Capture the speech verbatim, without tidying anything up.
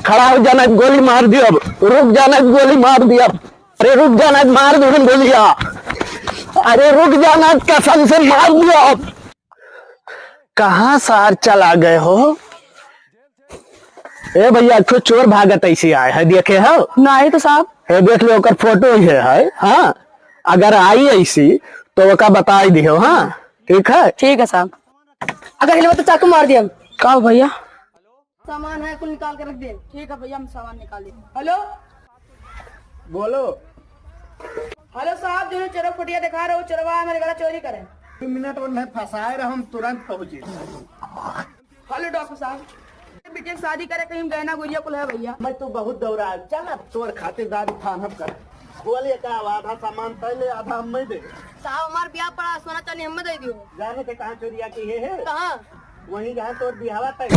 खड़ा हो जाना, गोली मार दियो अब। रुक जाना, गोली मार दियो अब। अरे रुक जाना, मार दूँ हम गोलियाँ। अरे रुक जाना, कसम से मार दियो अब। कहाँ सार चला गए हो? ए भैया, एक ठो चोर भागत ऐसे आए है, देखे हो? नाही तो साहब। हे देख लो, ओकर फोटो ही है, हाँ। अगर आई ऐसी तो ओका बताई दियो, हाँ। ठीक है? ठीक है साहब। अगर हिलवा तो चाकू मार दिया। का हो भैया? सामान है, कुल निकाल के रख दे। ठीक है भैया, हम सामान निकाल दे। हेलो। बोलो। हेलो साहब, जो चोर फोटिया दिखा रहे हो, चोरवा हमारे घर चोरी करे। दो मिनट उन्हें फंसाए रहो, हम तुरंत पहुँचे। हेलो डॉक्टर साहब, बिटिया के शादी करे, कहीं गहना गुरिया कुल है भैया? मैं तो बहुत दौड़ा, चल अब तोर खातिरदारी थान हम कर। बोले का, आधा सामान तय ले, आधा हम मैं दे। साहब, हमार ब्याह पड़ा, सोना चांदी हमें दे दियो। जाने के कहाँ चोरिया की है, है? कहाँ? वहीं जहाँ तोर बिहावा तय।